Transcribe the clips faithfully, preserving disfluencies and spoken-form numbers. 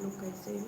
लोग कैसे हैं।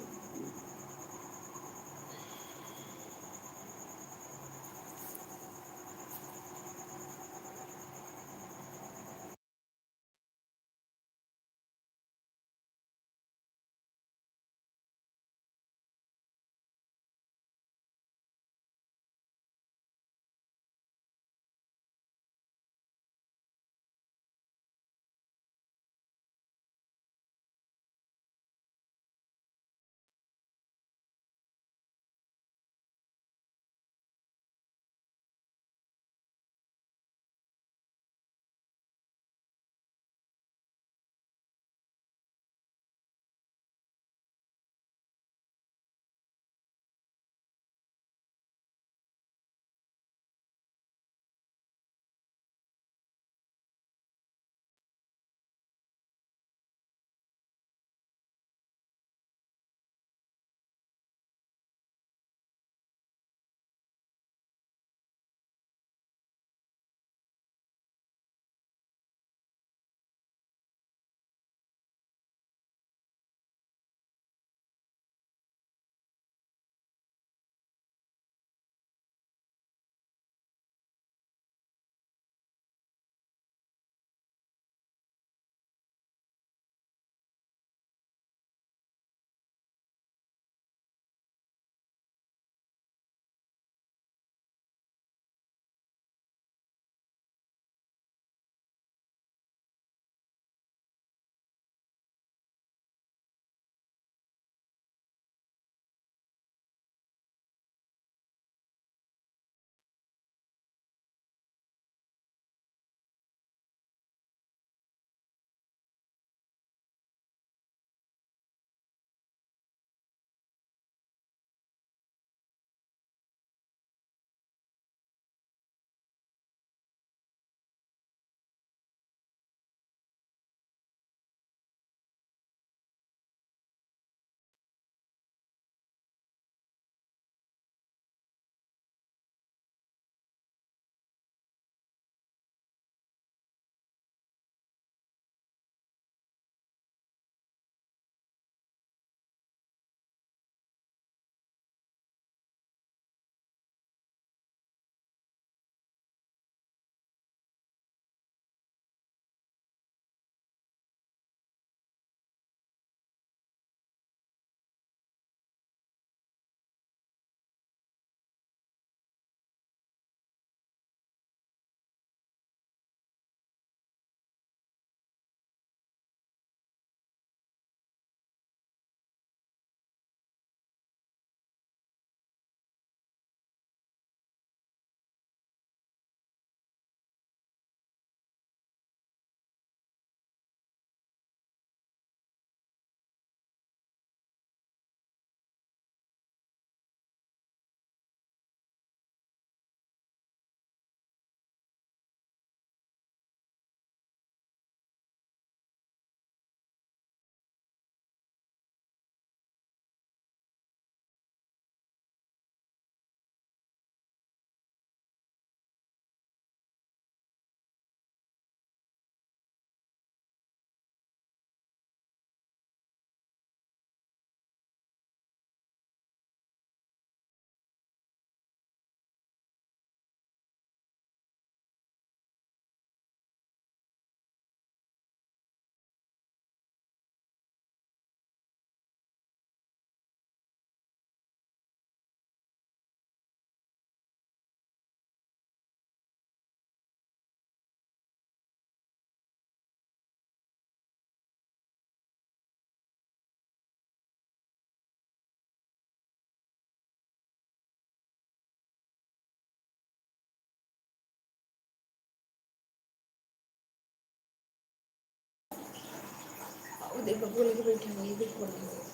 वो देख, बबुआ लेके बैठे हैं, ये देख, बोल रहे हैं।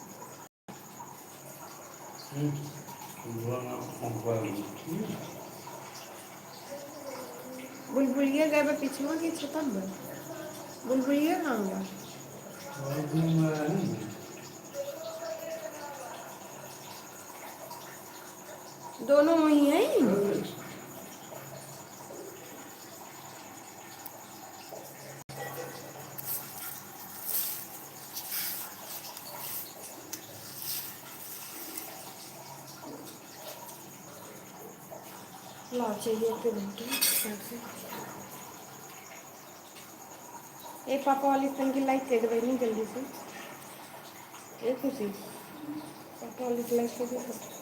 हम्म, बुलबुलिया गए बा पिछुआ के छतन पर। बुलबुलिया कहाँ बा? दोनों वही हैं। लाओ, चाहिए तो लेके फटाक से। ए पापा वाली तन की लाइट दे दे बहनी जल्दी से। ए खुशी, पापा वाली लाइट दे दे।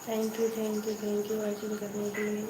Thank you, thank you, thank you watching करने के लिए।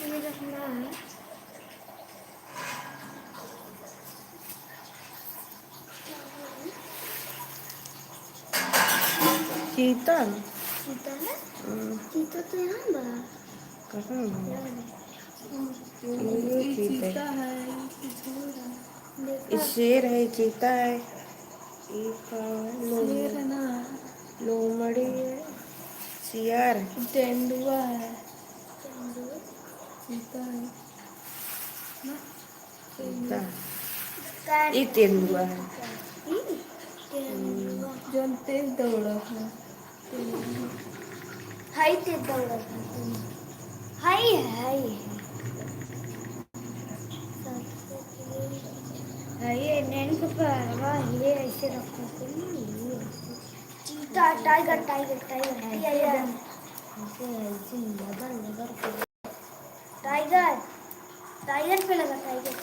ये रखना है। चीता? चीता है? हम्म। चीता तो यहाँ बा। कहाँ बा? यहाँ बा। हम्म। ये ये चीता है। चीता है, ये कुछ और है। देखा? ये शेर है, चीता है। ये का है? लोम-, शेर है ना? लोमड़ी है, सियार है। तेंदुआ है। तेंदुआ? चीता है। ना? चीता। ई तेंदुआ है। ई? तेंदुआ। जौन तेज दौड़त है। हाय तेज दौड़त है। हाय, हाय। हाय, ये नैन के परवा, ये ऐसे रखो तुम। टा-, tiger, tiger, tiger, T I R. ऐसे, ऐसे लबर, लबर के। टाइगर, टाइगर पे लगा, टाइगर।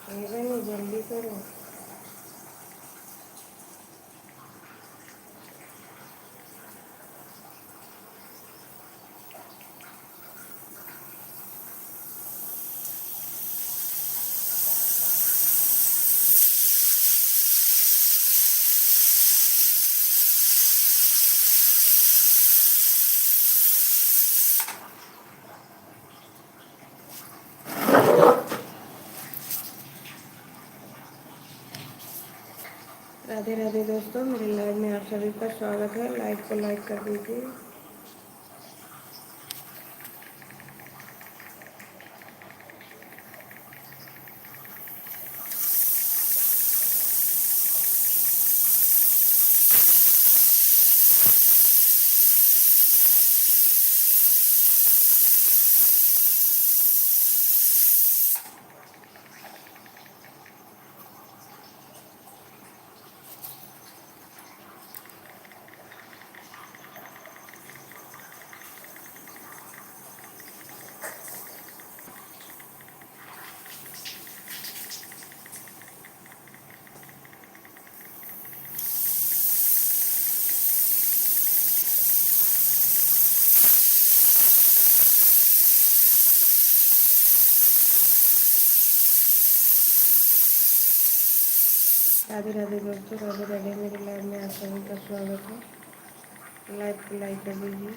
अरे, जल्दी करो। राधे राधे दोस्तों, मेरे लाइव में आप सभी का स्वागत है। लाइव को लाइक कर दीजिए। राधे राधे दोस्तों, राधे राधे। मेरे लाइव में आप सभी का स्वागत है। लाइव को लाइक कर दीजिए।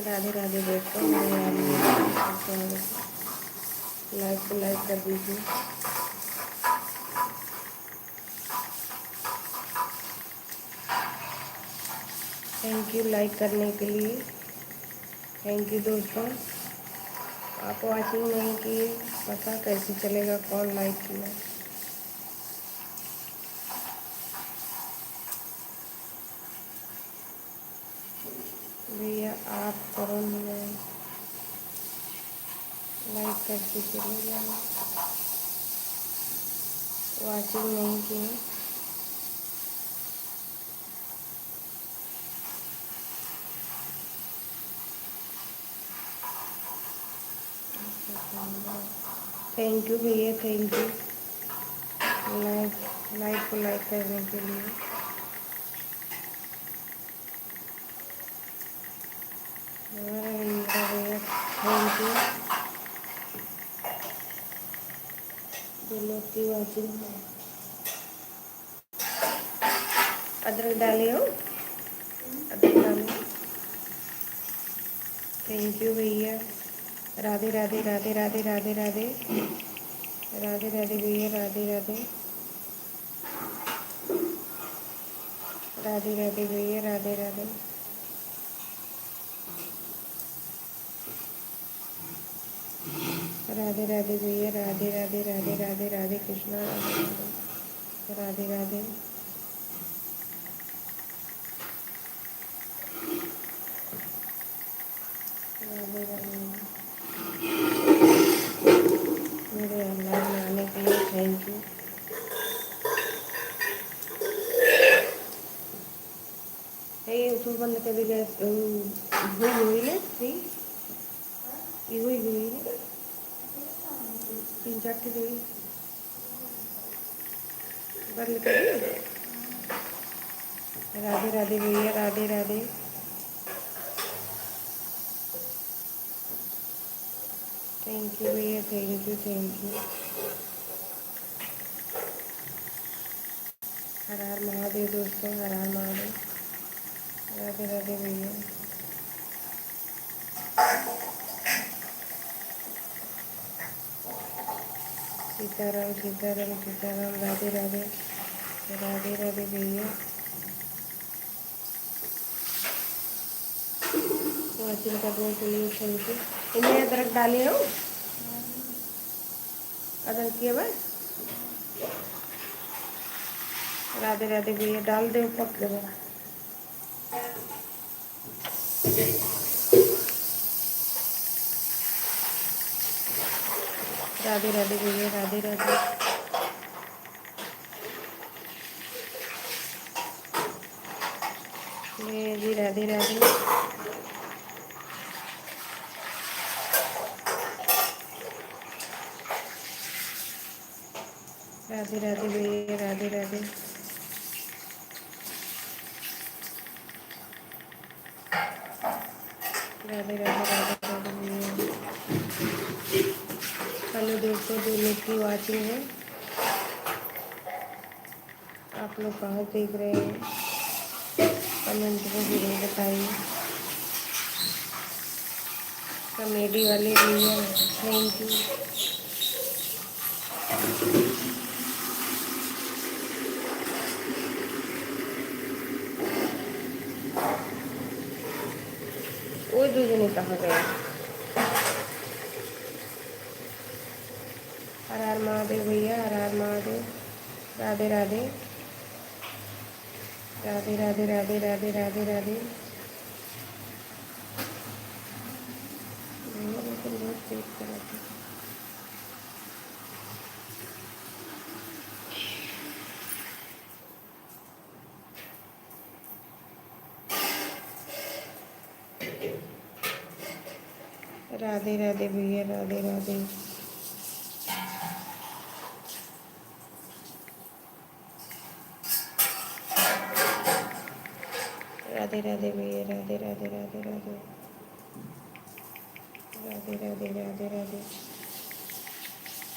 राधे राधे दोस्तों, मेरे आप लोगों का स्वागत है। लाइव को लाइक कर दीजिए। थैंक यू लाइक करने के लिए। थैंक यू दोस्तों, आप वॉचिंग नहीं किए, पता कैसे चलेगा कौन लाइक किया। भैया आप कौन हैं? लाइक करके चले जाओ, वॉचिंग नहीं किए। थैंक यू भैया, थैंक यू लाइक, लाइव को लाइक करने के लिए। अरे भैया, थैंक यू। जो लोग की वॉचिंग है। अदरक डाले हो? अदरक डाले हो? थैंक यू भैया। राधे राधे, राधे राधे, राधे राधे। राधे राधे भैया, राधे राधे। राधे राधे भैया, राधे राधे। राधे राधे भैया, राधे राधे, राधे राधे, राधे कृष्णा, राधे राधे, राधे राधे। राधे राधे। मेरे लाइव में आने के लिए थैंक यू। ए, उसमें बंद कर दे गैस। ओ, हुई, हुई ना, सी? ये हुई, हुई ना? तीन चार ठे हुई। बंद कर दे। राधे राधे भैया, राधे राधे। थैंक यू भैया, थैंक यू, थैंक यू। हर हर महादेव दोस्तों, हर हर महादेव। राधे राधे भैया। सीताराम, सीताराम, सीताराम। राधे राधे, राधे राधे भैया। वॉचिंग करने के लिए थैंक यू। इनमें अदरक डाले हो? अदरक के बस। राधे राधे भैया, डाल दे, पक गवा। राधे राधे भैया, राधे राधे। भैया जी, राधे राधे। राधे राधे भैया, राधे राधे। राधे राधे, राधे राधे भैया। हेलो दोस्तों, जो लोग की वॉचिंग है, आप लोग कहाँ देख रहे हैं, कमेंट में जरूर बताइए। कॉमेडी वाले भैया, थैंक यू। वो दो जने कहाँ गए? हर हर महादेव भैया, हर हर महादेव। राधे राधे। राधे राधे, राधे राधे, राधे राधे। भैया लेकिन बहुत तेज चलाते हैं। राधे राधे भैया, राधे राधे। राधे राधे भैया, राधे राधे, राधे राधे। राधे राधे, राधे राधे।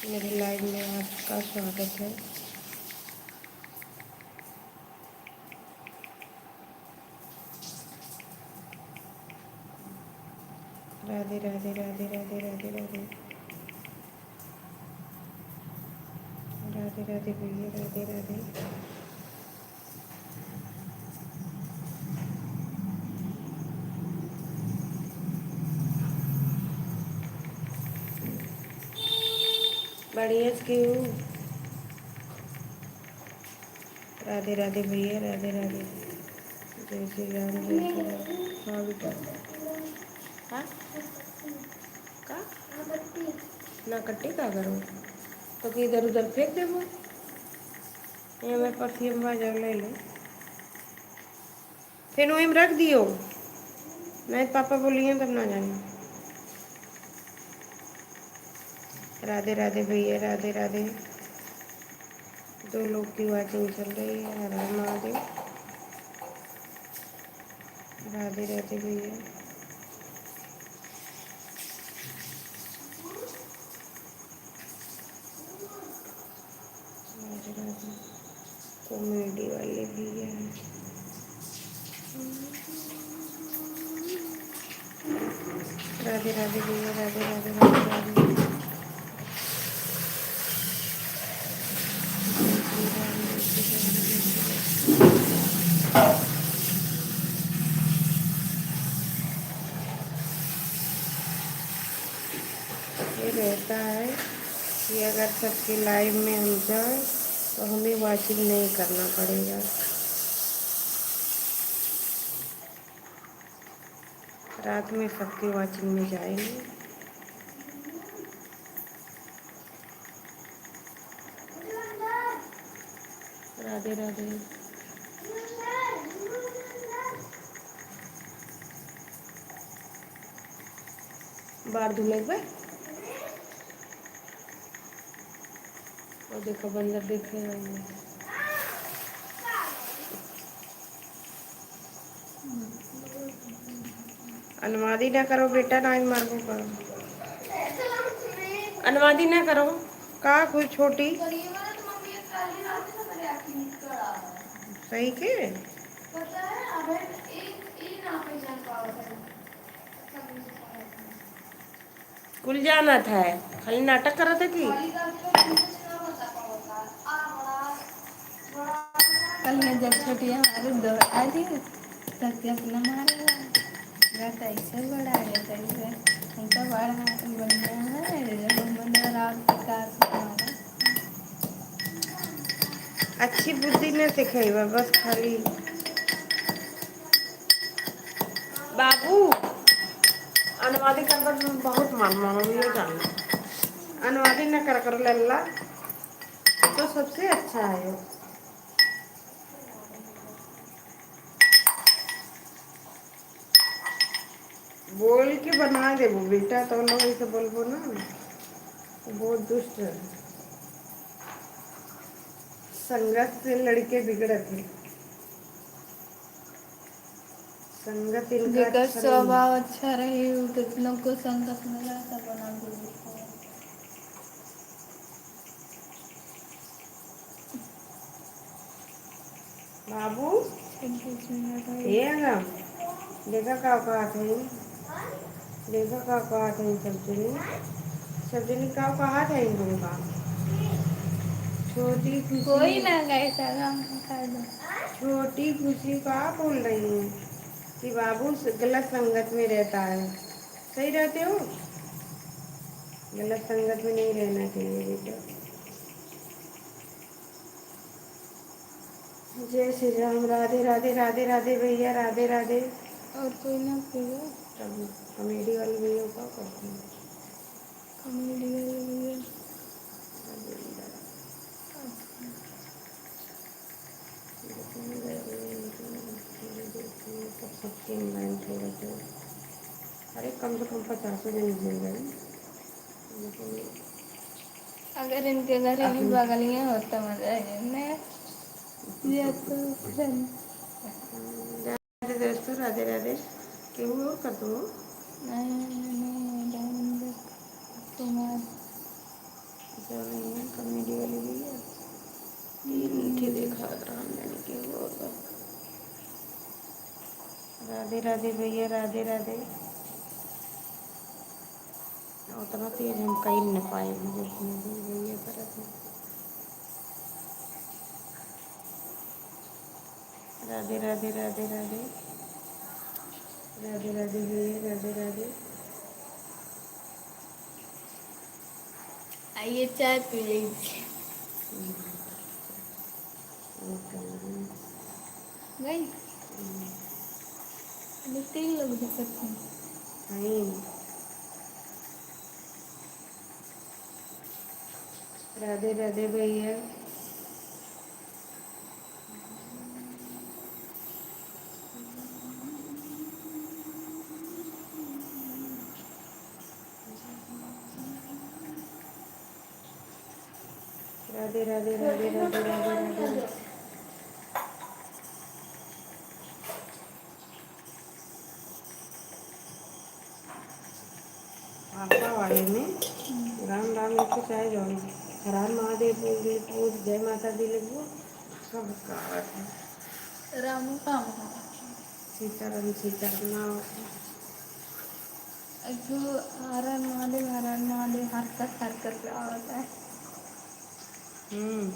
मेरे लाइव में आपका स्वागत है। राधे राधे, राधे राधे, राधे राधे। राधे राधे भैया, राधे राधे। बढ़िया से क्यों? राधे राधे भैया, राधे राधे। जय श्री राम, जय श्री राम। हाँ बेटा। हाँ? का? ना कट्टी का करो? तो कि इधर उधर फेंक देबो। ये हमारे परफियम बा, जाओ ले लो। फिर वहीं रख दियो, नहीं पापा बोलिए तब ना जाए। राधे राधे भैया, राधे राधे। दो लोग की वॉचिंग चल रही है। हर हर महादेव। राधे राधे भैया। राधे राधे। कॉमेडी वाले भैया हैं। राधे राधे भैया, राधे राधे, राधे राधे। ये रहता है कि अगर सबके लाइव में हम जाएं तो हमें वॉचिंग नहीं करना पड़ेगा। रात में सबके वॉचिंग में जाएंगे। राधे राधे। बार धुले बे। और देखो बंदर देखे हैं। अनवादी ना करो बेटा, ना ही मारबो करो। अनवादी ना करो। का कोई छोटी? सही के? कुल जानत है, खाली नाटक करत है कि? कल मैं जब छोटिया हमारे दौड़ा दी, तब के अपना मारे ला। गा कैसे बड़ा है, कैसे? हमका बड़ा बढ़िया है, जब हम अंदर आप का मारा। अच्छी बुद्धि न सिखाई बा, बस खाली बाबू, अनुवादी करबट में बहुत मन मानो ये जान। अनुवादी न कर कर लल्ला, तो सबसे अच्छा है। बोल के बना देबो बेटा, तो लोग ऐसे बोलबो ना, बहुत दुष्ट है। संगत से लड़के बिगड़त है। संगत इनका जेकर अच्छा नहीं। स्वभाव अच्छा रही, उ कितनों को संगत में रहे, तब बना देबो। बाबू, ए अगम, देखा का कहत है, देखा का कहत है सब जनी, सब जनी का कहत है तुमका? छोटी खुशी। कोई ना गए सगम कर दो। छोटी खुशी का बोल रही है कि बाबू स-, गलत संगत में रहता है। सही रहते हो? गलत संगत में नहीं रहना चाहिए बेटा। जय श्री राम, राधे राधे, राधे राधे भैया, राधे राधे। और कोई ना भैया? तब कॉमेडी वाले भैया का करते हैं? कॉमेडी वाले भैया। अरे कम से कम पचासों जन मिल गए। अगर इनके घर ही बगलिया होता मजा आ जाए, नहीं? ये तो राधे दोस्तों, राधे राधे। केहू और कर दो। नहीं, नहीं, राधे कुमार। जो नहीं है, कॉमेडी वाली भी है। ये मीठे देखा रहा, मैंने केहू और कर दो। राधे राधे भैया, राधे राधे। उतना तेज हम कहीं न पाए, जितने भी भैया करत हैं। राधे राधे, राधे राधे। राधे राधे भैया, राधे राधे। आइए, चाय पी लीजिए। हम्म। गई? हम्म। अरे, तीन लोग दिखत हैं। हैं। राधे राधे भैया। राधे राधे, राधे राधे, राधे राधे। आशा वाले में राम राम लिखो चाहे जौन, हर हर महादेव लिखो, जय माता दी लिखो, सब का आवत है। रामू काम है। सीताराम, सीताराम ना आवत है। एक तो हर हर महादेव, हर हर महादेव, हरकत, हरकत आवत है। हम्म।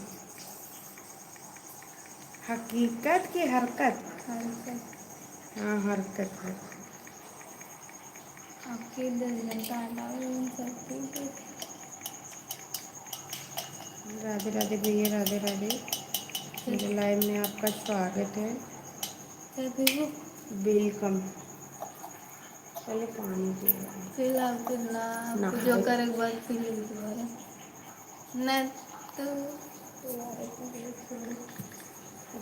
हकीकत की हरकत? हरकत। हाँ, हरकत, हरकत। आपके दस घंटा अलावा इन सब के तो राधे राधे भैया, राधे राधे। मेरे live में आपका स्वागत है। क्या कहिए? Welcome। पहले पानी पियो। फिर आप फिर ना, ना, जो करे एक बार फिर दोबारा। ना तो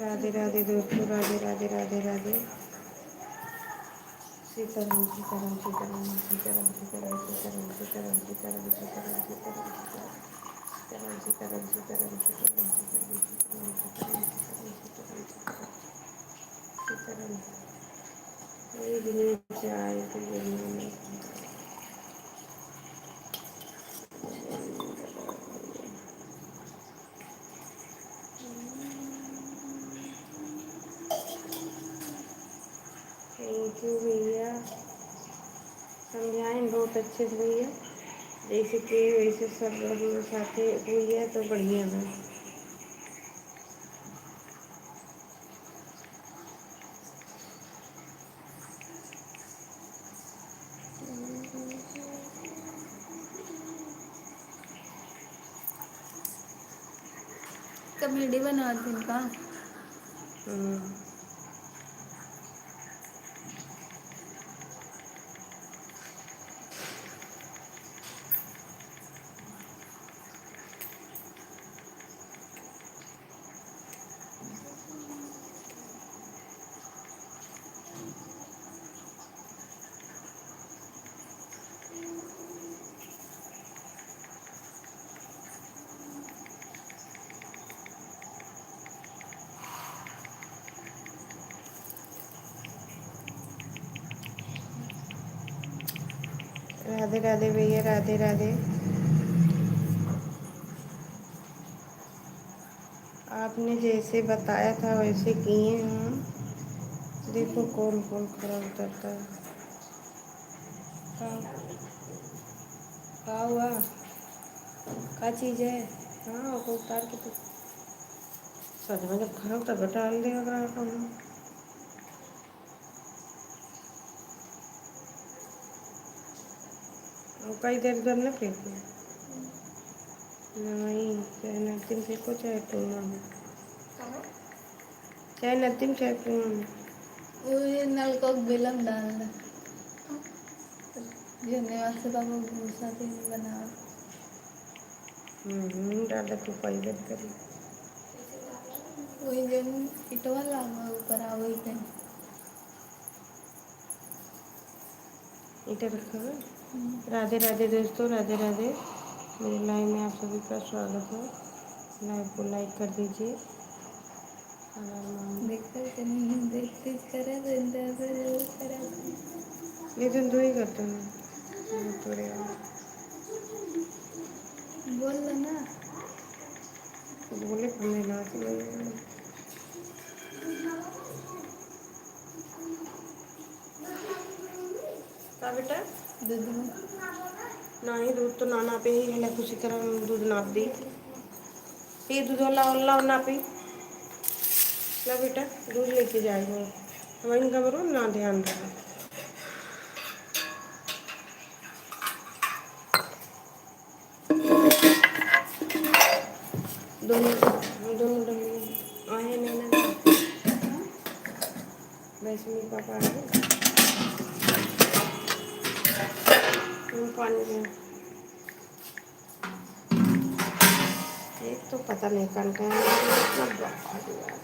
राधे राधे दोस्तों, राधे राधे, राधे राधे। सीताराम, सीताराम, सीताराम। सीताराम, सीताराम, सीताराम, सीताराम। ये दुनिया से आए थे, दुनिया में। Thank you भैया, समझाएं बहुत अच्छे से भैया, जैसे कि वैसे सब लोग साथे हुई है तो बढ़िया बा। वीडियो बनावत हन का? हम्म। राधे राधे भैया, राधे राधे। आपने जैसे बताया था वैसे किए हैं। देखो कौन कौन खड़ा उतरता है। का, का हुआ? का चीज है? हाँ, ओको उतार के तो सच में जब खाओ तब डाल दे अगर आप। और कई देर इधर न फेंको। नहीं, चाहे नमकीन फेंको, चाहे टूना हो। कहाँ? चाहे नमकीन, चाहे टूना हो। वो ये नलका बेलम डाल दे। जो नेवा से बाबू भूसा दिन बनाओ। हम्म, डाल दे, तू पहले करी। वही जन इटवा लावा ऊपर आ, वही पे। इधर रखा है। हम्म। राधे राधे दोस्तों, राधे राधे। मेरे लाइव में आप सभी का स्वागत है। लाइव को लाइक कर दीजिए। हमारे माम- देखते तो नहीं, देखते करे तो इंतजार जरूर करे। ये तो दो ही करते हैं। बोल लो ना। बोले तो मैं नाच नहीं। का बेटा? दूध में। नाही, दूध तो ना नापे ही, हला खुशी तरह दूध नाप दी। ये दूध वाला, वाला नापी। ला बेटा, दूध लेके जाएगा। हम इनका बरो ना ध्यान रहा। दोनों, दोनों डंगरी आए हैं नैना का। वैष्णवी पापा आए हैं। हम पानी में, एक तो पता नहीं कौन कौन मतलब बर्बाद हुआ।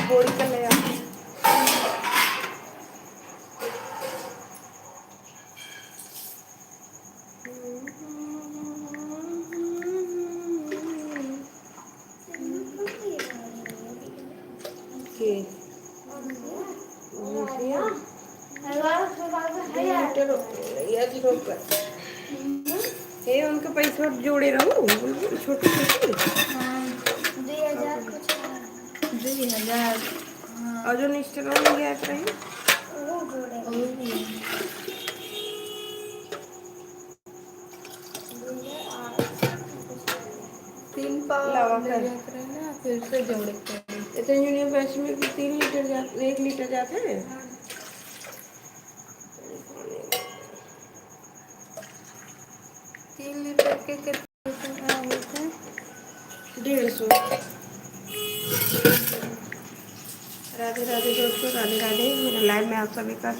बोरी कर ले यार। के? भैंसिया? दो लीटर, या जी रोक कर। हे, उनके पैसा जोड़े रहू, छोटी छोटी। हाँ, दुई हजार कुछ है। दुई हजार। हाँ। और जो निश्चल वाली गैस रही? वो जोड़े। ओ। तीन पाव लावा ले कर। जात रहे ना, फिर से जोड़े के पड़ी। इतने यूनियन बैंक में भी तीन लीटर जात, एक लीटर जात है। तीन लीटर के कितने रुपया होते हैं? डेढ़ सौ। राधे राधे दोस्तों, राधे राधे। मेरे लाइव में आप सभी का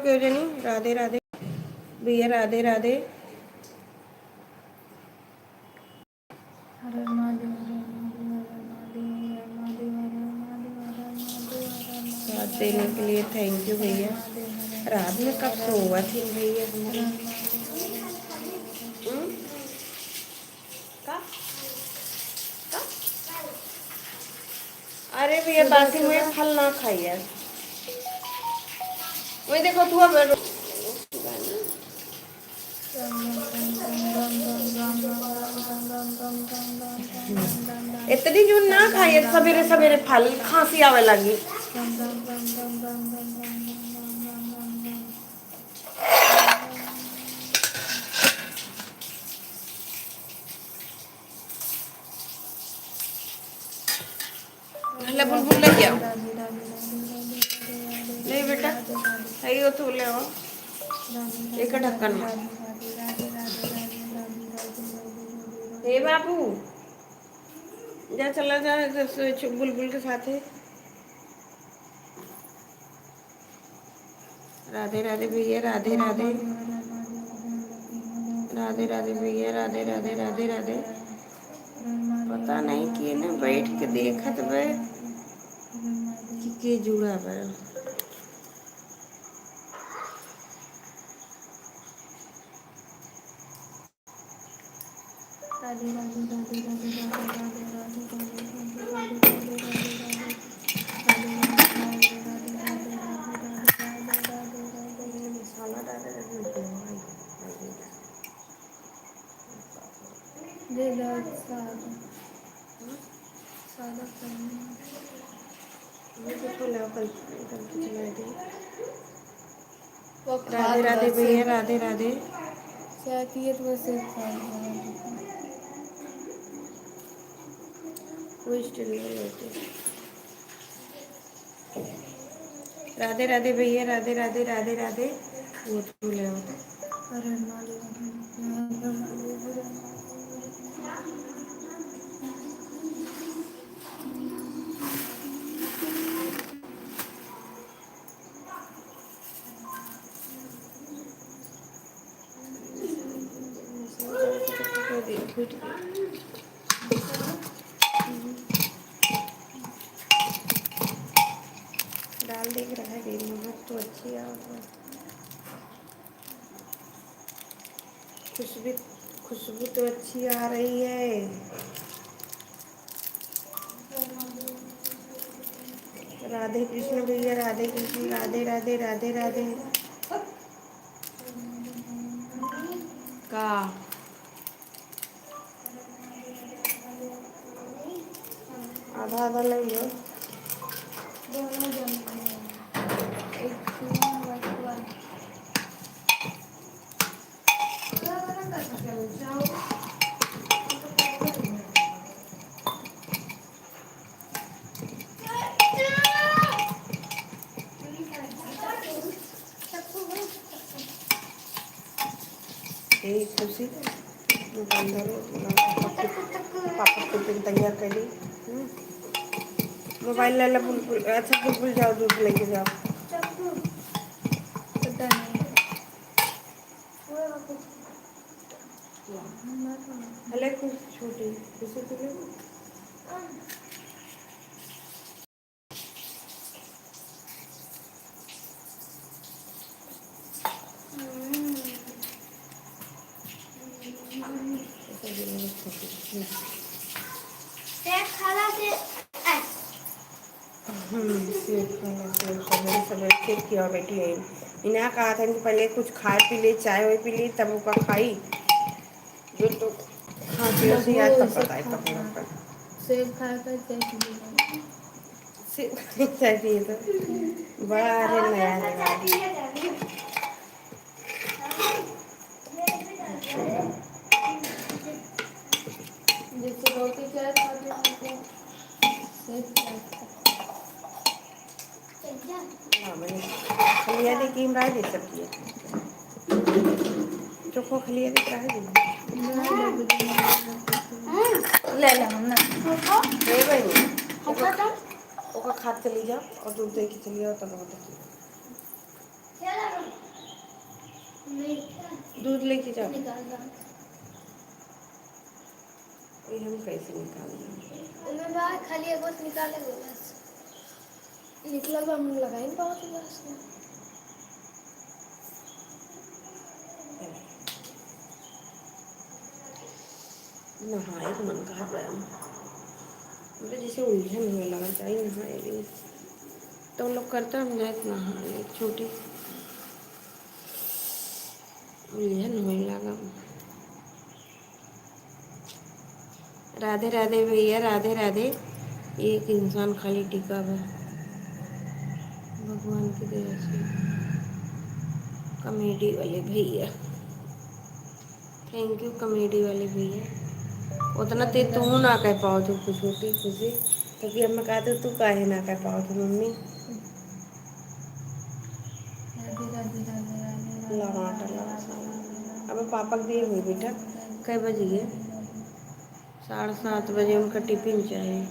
क्यों जनी, राधे राधे भैया, राधे राधे। साथ देने के लिए thank you भैया। रात में कब सोवा थी भैया हमारे? हम्म? का? का? अरे भैया, बासी मुँहे फल ना खाइए। वही देखो, तू अब इतनी जून ना खाइए सबेरे सबेरे फल, खांसी आवे लगी। ले बुलबुल ले जाओ। ले बेटा, है यो तू ले आओ। एक ढक्कन में। हे बाबू, जा चला जा इधर से छु-, बुलबुल के साथे। राधे राधे भैया, राधे राधे। राधे राधे भैया, राधे राधे, राधे राधे। पता नहीं के ना बैठ के देखत बा कि के जुड़ा बा। दे दो, सादा। सादा करना। ये तो खोला, कल, कल की चला दी। वो राधे खाद राधे बस भैया, है। राधे राधे। चाहती है तो बस एक खाद बना दो। वो स्टील में लेते। राधे राधे भैया, राधे राधे, राधे राधे। वो तो ले आओ। अरे ना ले। डाल देख रहा है, महक तो अच्छी आ रही है। खुशबू, खुशबू तो अच्छी आ रही है। राधे कृष्ण भैया, राधे कृष्ण, राधे राधे, राधे राधे। का? आधा आधा ले लो। यही खुशी, दुकानदार पापड़, पापड़ टिफिन तैयार कर ली। हम्म। मोबाइल ले ला, बुलबुल, अच्छा, बुलबुल, जाओ, दूध लेके जाओ। पता नहीं। हले कुछ छोटी, दूसरे को ले लो। सेब खाला से हम्म, सेब खाला से सबेरे सबेरे सेब खियाओ बेटी है। इन्हें कहा था कि पहले कुछ खाए पी ले, चाय वाय पी ले, तब ओका खाई। जो तो खांसी वांसी आज तब बताए तब ना। सेब खाए का चाय पी ले। सेब खाए चाय पिए तो बड़ा अरे नया लगा। जैसे रोटी चाय खाते हैं, वैसे सेब खाते हैं। हाँ, बने। खलिया दे के हम राय दे सकती है। चोखो खलिया दे के राय दे। ले ले हम ना। दे बनी। ओका, ओका खात चली जाओ और दूध दे के चली जाओ, तब बहुत अच्छी। दूध लेके जाओ। निकाल दो। ये हम कैसे निकाल दें? ओमे बा, खाली एगो निकाले के बस। निकलल बा, हम लगाई नहीं पावत बस। नहाए के मन कहत बा। हमरे जैसे उलझन होए लागल, जाई नहाए ली। तो लोग करता, हम जाए नहाए, छोटी उलझन होए लागल। राधे राधे भैया, राधे राधे। एक इंसान खाली टिका बा भगवान की दया से, कॉमेडी वाले भैया। Thank you कॉमेडी वाले भैया। उतना ते तू ना कह पाओ तू खुश होती खुशी, तो कि हमें कहते तू काहे ना कह पाओ तू मम्मी। लवाटा लवा साला। अब पापा के दिए हुई बेटा, कै बजे है? साढ़े सात बजे उनका टिफिन चाहिए।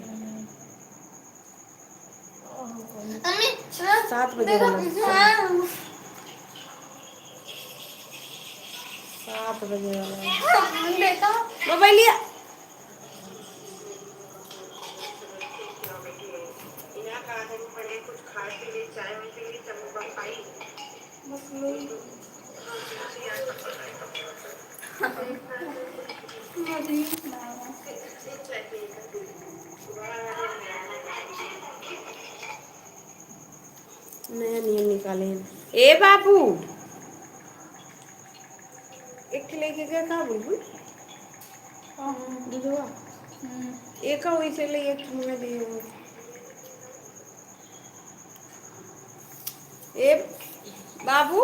सात बजे वाला। सात बजे वाला। मोबाइलिया। नया नियम निकाले हैं। ए बाबू, एक ठे लेके गया का बुलबुल? दूधवा। हम्म। एक वैसे ले, एक ठे हमें दिए हो। ए बाबू,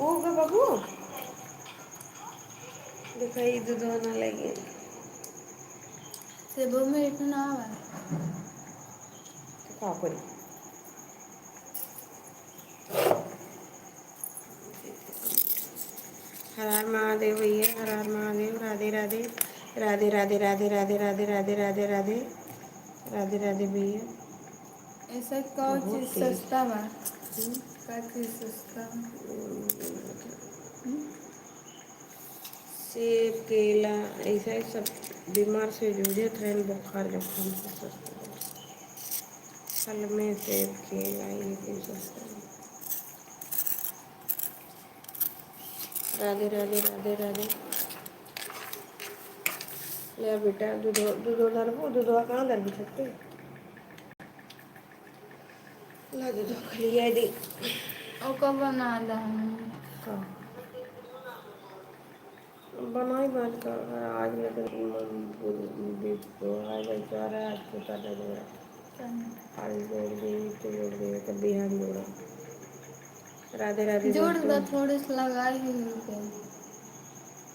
ओ ग बाबू, देखा, ई दूधवा ना लगे। सेबो में इतना आवा। तो का करी? हर हर महादेव भैया, हर हर महादेव। राधे राधे, राधे राधे, राधे राधे, राधे राधे, राधे राधे, राधे राधे भैया। ऐसा का बहुत चीज तेज। सस्ता बा? हम्म। का चीज सस्ता बा? हम्म। सेब, केला, ऐसा ही सब बीमार से जूझत रहन, बुखार जुकाम से स्वस्थ हो। फल में सेब, केला, ये कुल सस्ता है। राधे, राधे, राधे, राधे। ले बेटा, दूधो, दूधो धरबू, दूधवा कहाँ धरबू छत पे? ला दूधवा खलिया दे। ओका बना दे हम। का? बनाई बात का, आज लेकिन मन बुझ-, बुझ-, आज बेचारा आज छोटा दे दे। आज जोड़ दे, तो जोड़ दे, तो बिहान जोड़ा। राधे राधे जोड़ दोस्तों। दा, थोड़े से लगाई ही नहीं कहीं।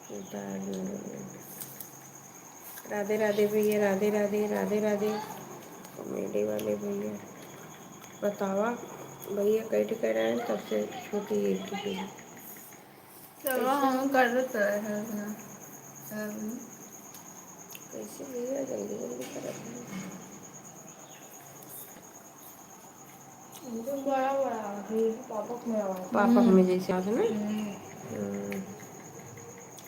छोटा आज जोड़ दे। राधे राधे भैया, राधे राधे, राधे राधे। कॉमेडी वाले भैया, बतावा भैया, कई ठे कह रहे हैं, तब से छोटी एक ठे चलो, कैसे? हम कर देते हैं अपना। कैसे भैया, जल्दी जल्दी करत हैं। इनको बड़ा बड़ा, ये पापक में आवा। पापक में जैसे आते ना? हम्म। हम्म।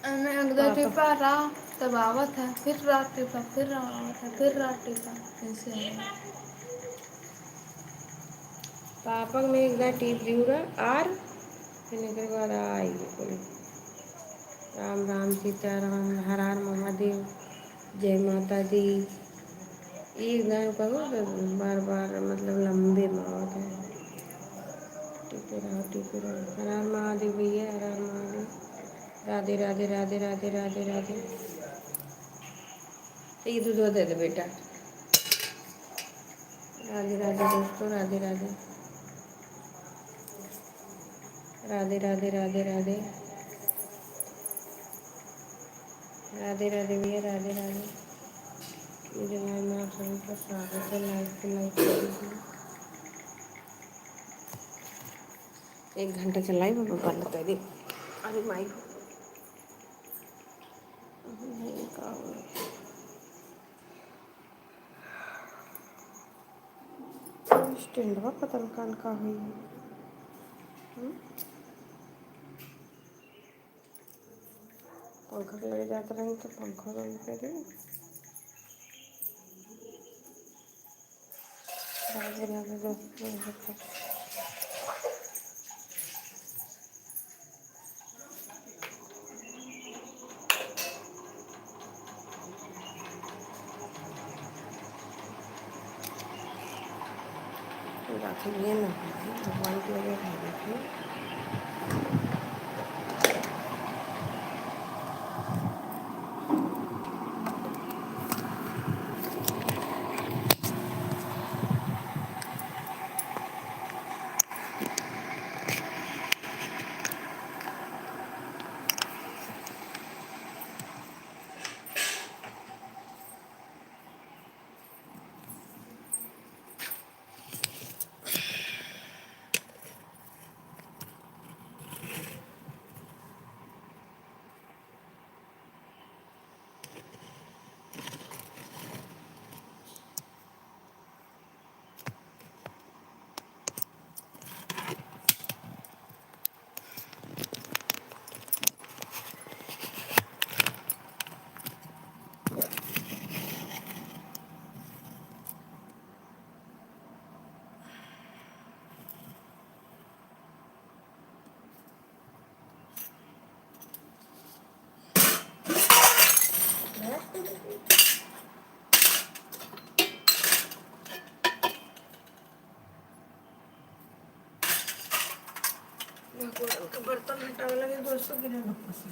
एमे एक दो पापक। टिपा रहा, तब आवत है, फिर रहा टिपा, फिर रहा आवत है, फिर रहा टिपा, ऐसे है। पापक में एक दाँय टीप दिहु रहा, आर फिर एकरे बाद आई कुल। राम राम, सीता राम, हर हर महादेव, जय माता दी। ई दाँय बहुत बार बार मतलब लंबे में आवत है। टीपे रहो, टीपे रहो। हर हर महादेव भैया, हर हर महादेव। राधे राधे, राधे राधे, राधे राधे। ई दूधवा दे दे बेटा। राधे राधे दोस्तों, राधे राधे। राधे राधे, राधे राधे। राधे राधे भैया, राधे राधे। मेरे भाई, मैं आप सभी का स्वागत है, live पे like कर दीजिए। एक घंटा चलाई, मैं बंद कर दी। अरे माई। नहीं, का हो? स्टैंडवा पता न कान का होई। हम्म? पंखा लगे जात रही तो पंखा बंद कर दी। राधे राधे दोस्तों, यहाँ पे रात में ना भगवान के लगे भाई देखिए। भगवान के बर्तन हटावे लगे दोस्तों, गिरे न पसी।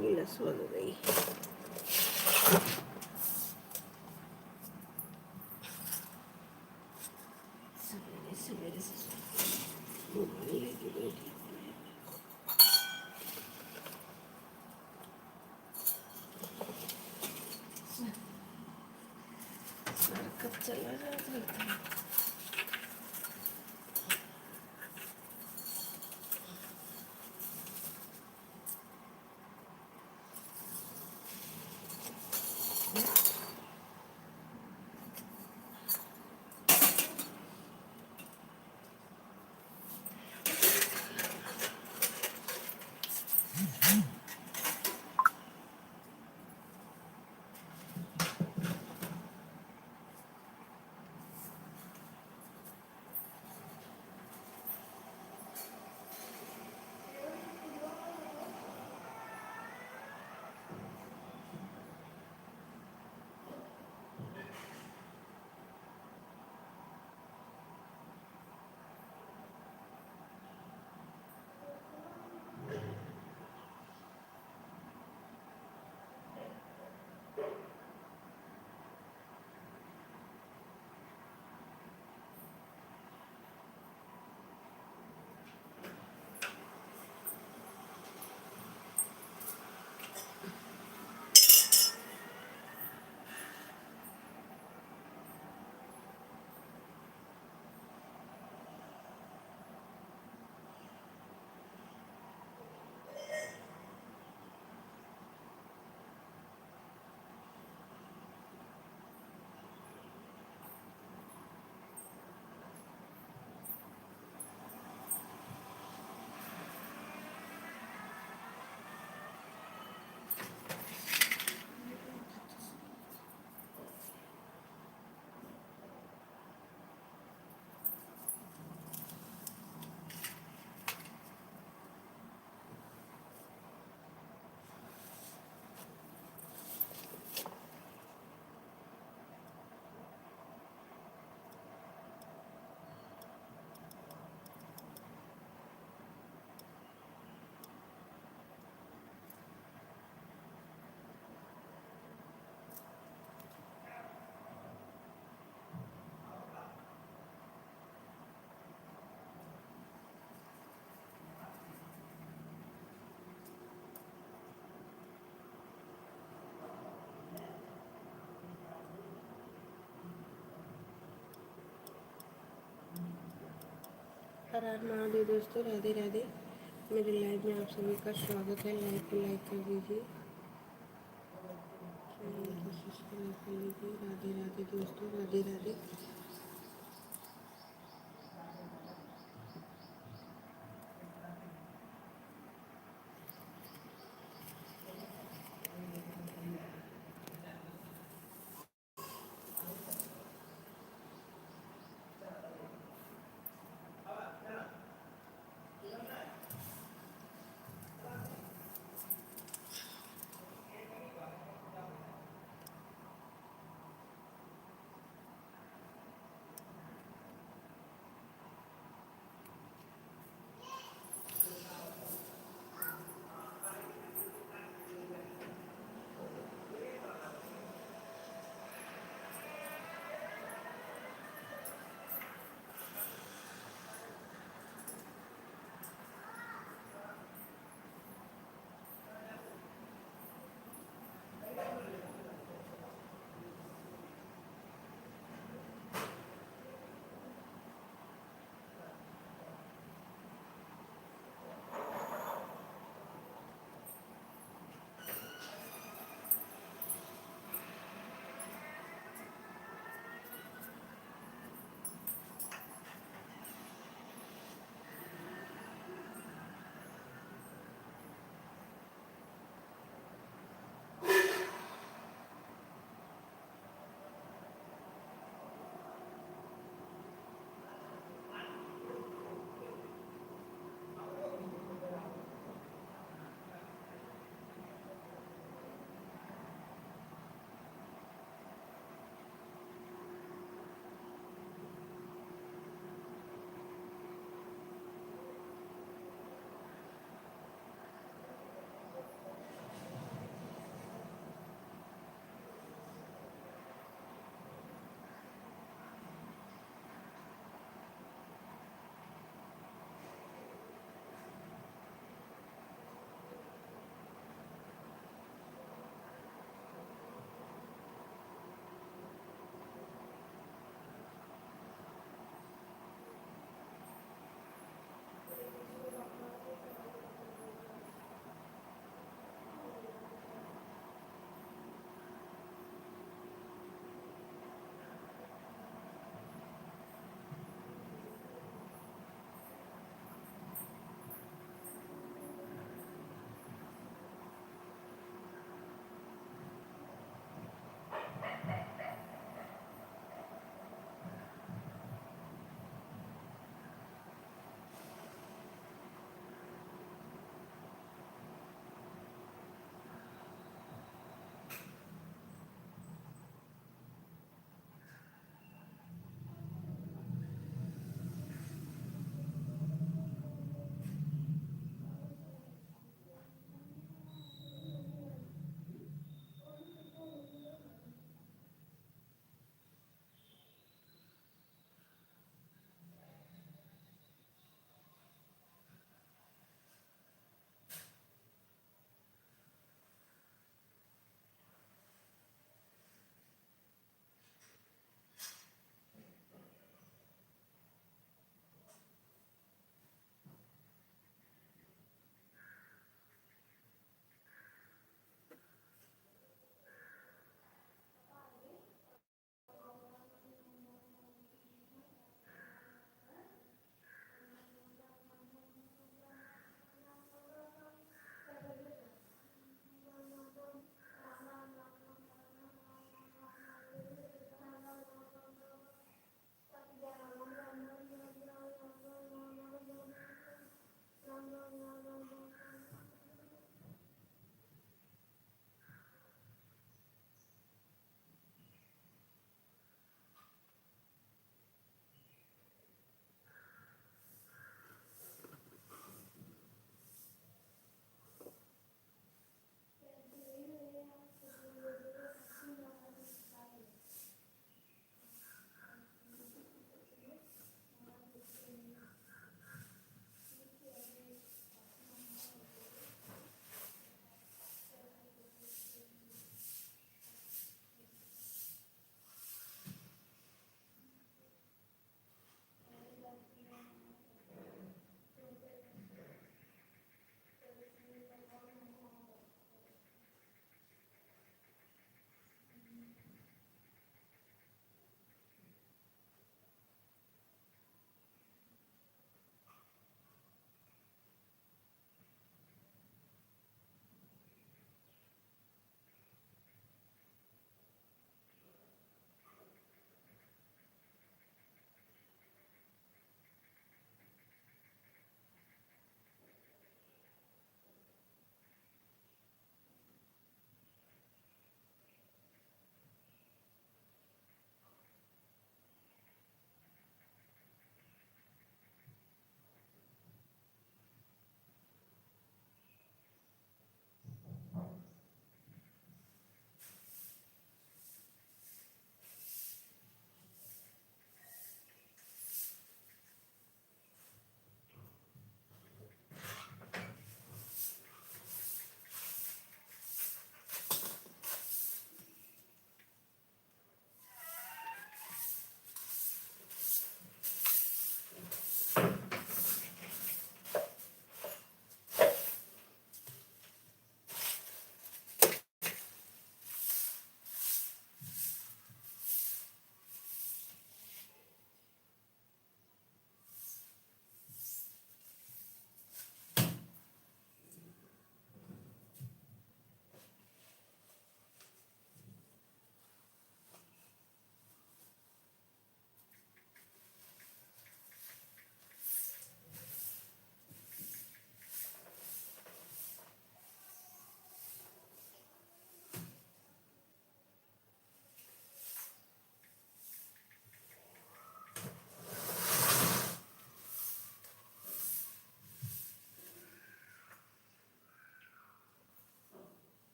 गिलास वाला नहीं। सवेरे सवेरे से मोबाइल लेके बैठी। सर कब चला जाता है? हर हर महादेव दोस्तों, राधे राधे। मेरे लाइव में आप सभी का स्वागत है। लाइव को लाइक कर दीजिए, चैनल को सब्सक्राइब कर लीजिए। राधे राधे दोस्तों, राधे राधे।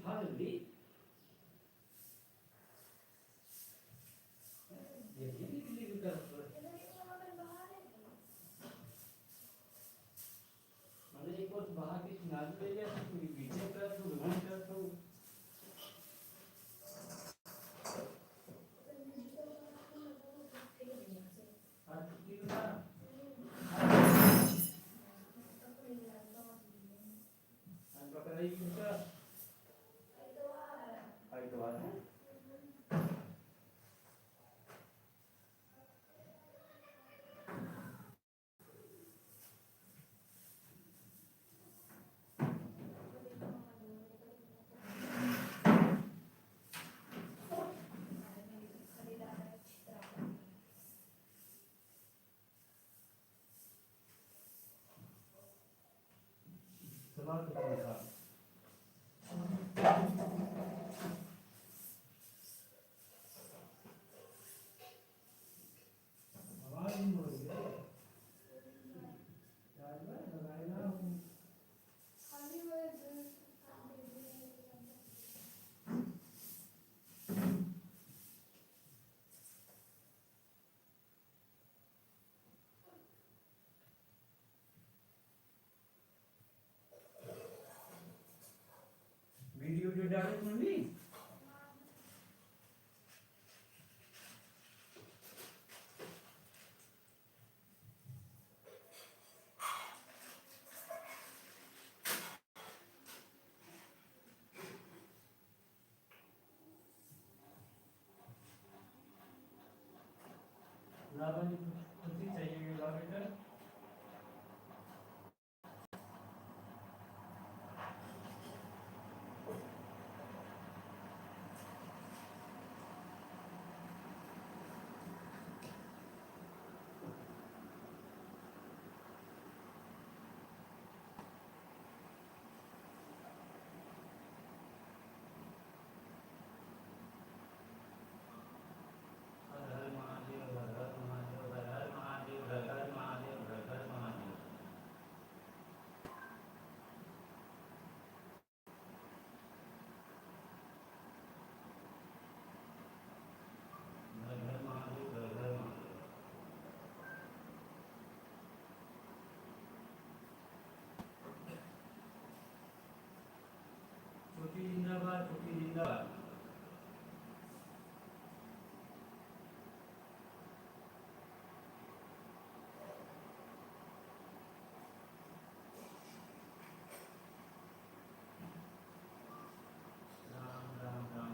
बाहर जल्दी। ये, ये निकली भी तरफ से। मतलब एक बार बाहर के किनारे ले लिया, तो कोई पीछे कर दो, रिवर्स कर दो। आज छुट्टी तो था। आज पकड़ाई कुत्ता। आइतवार है। वीडियो जो डाले तुम भी। लावा जी, कुछ, कुछ ही चाहिए, ये लावा बेटा। हर हर महादेव, हर हर महादेव, हर हर महादेव, हर हर महादेव। हर हर महादेव, हर हर महादेव। छोटी जिंदाबाद, छोटी जिंदाबाद। राम, राम, राम।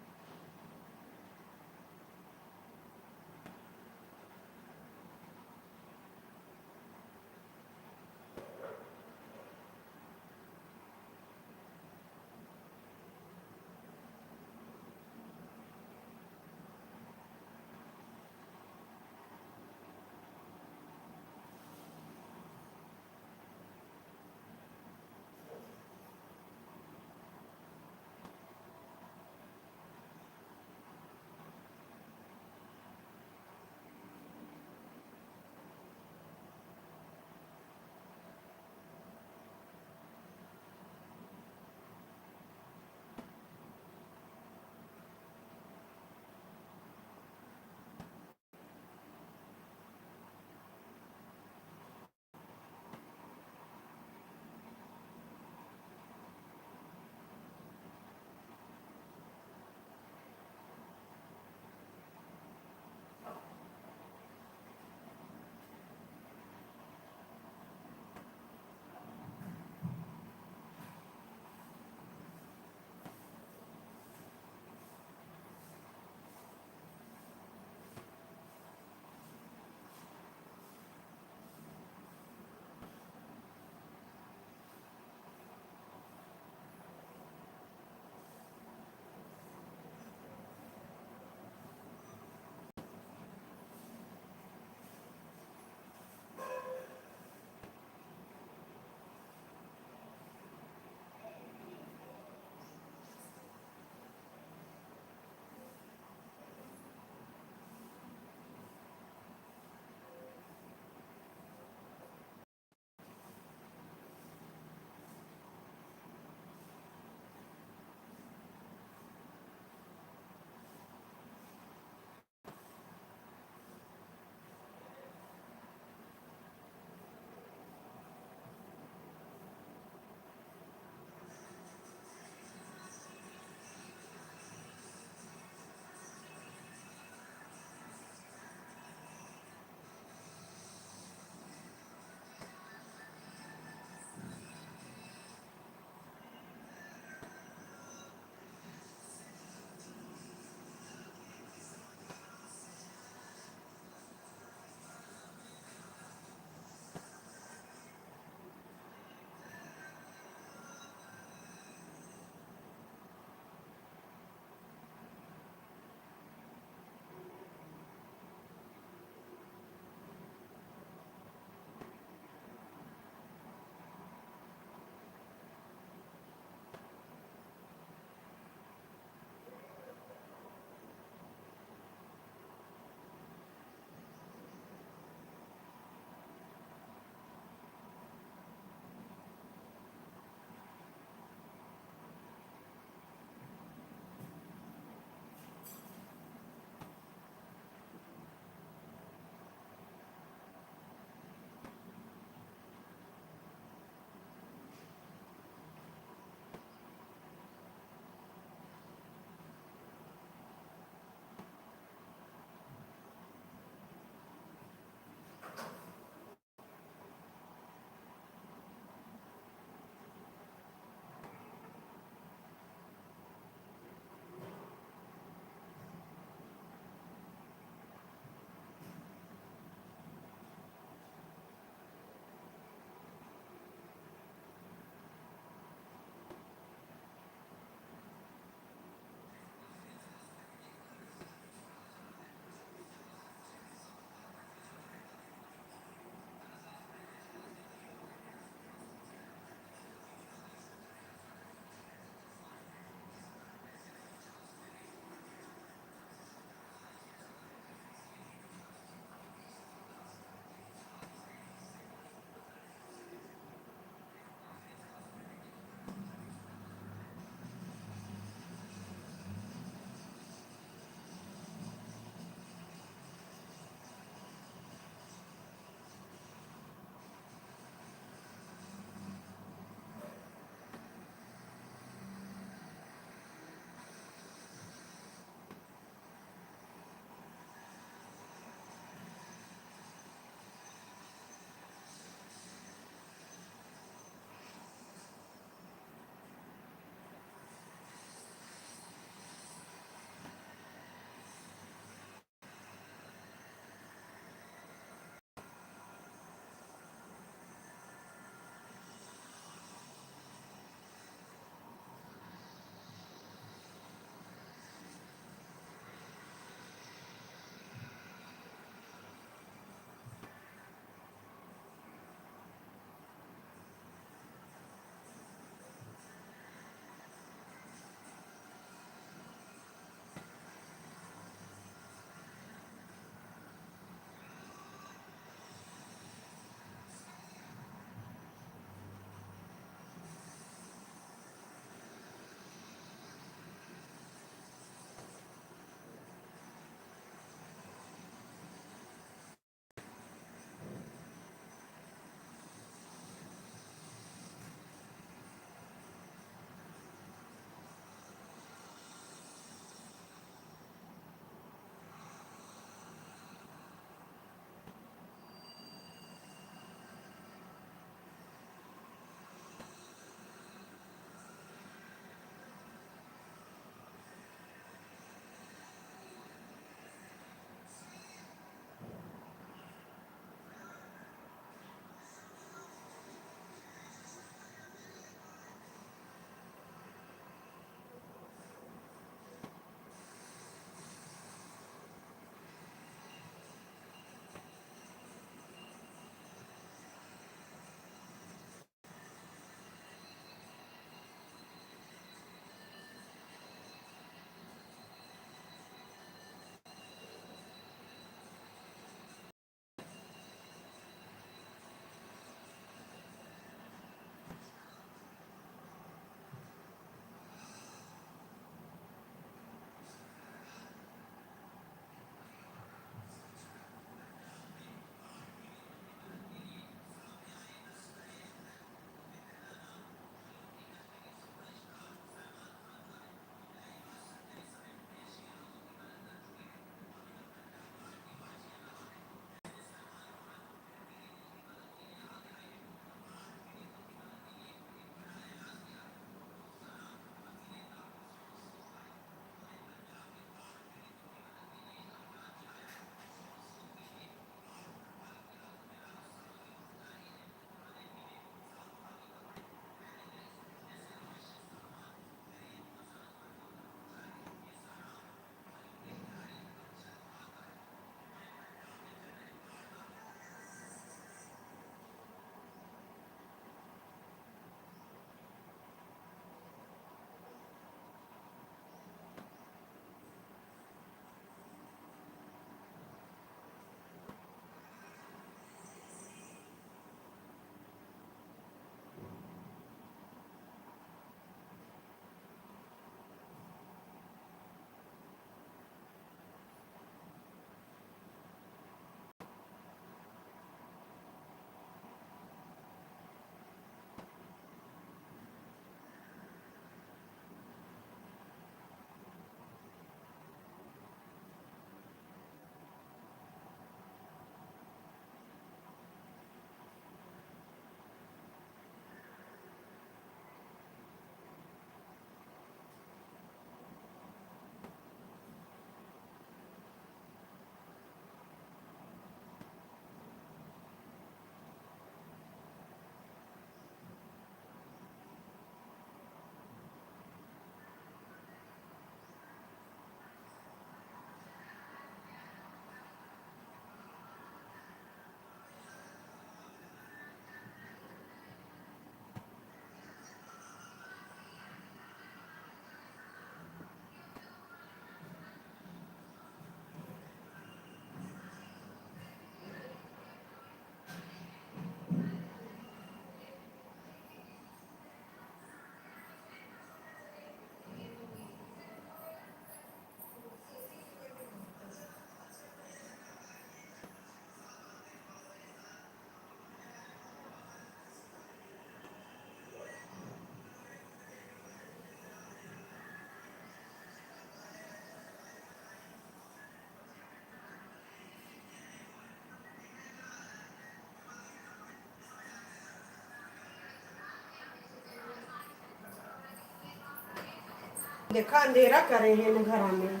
देखा, अंधेरा करे हैं न घरा में।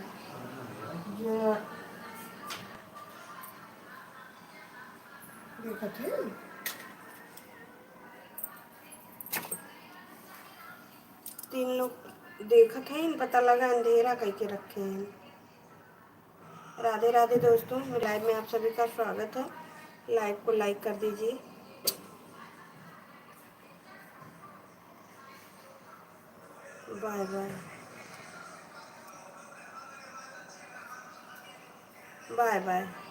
जो देखत है, तीन लोग देखत हैं, पता लगा अंधेरा कइके रखे हैं। राधे राधे दोस्तों, मेरे लाइव में आप सभी का स्वागत है। लाइव को लाइक कर दीजिए। Bye bye. Bye bye.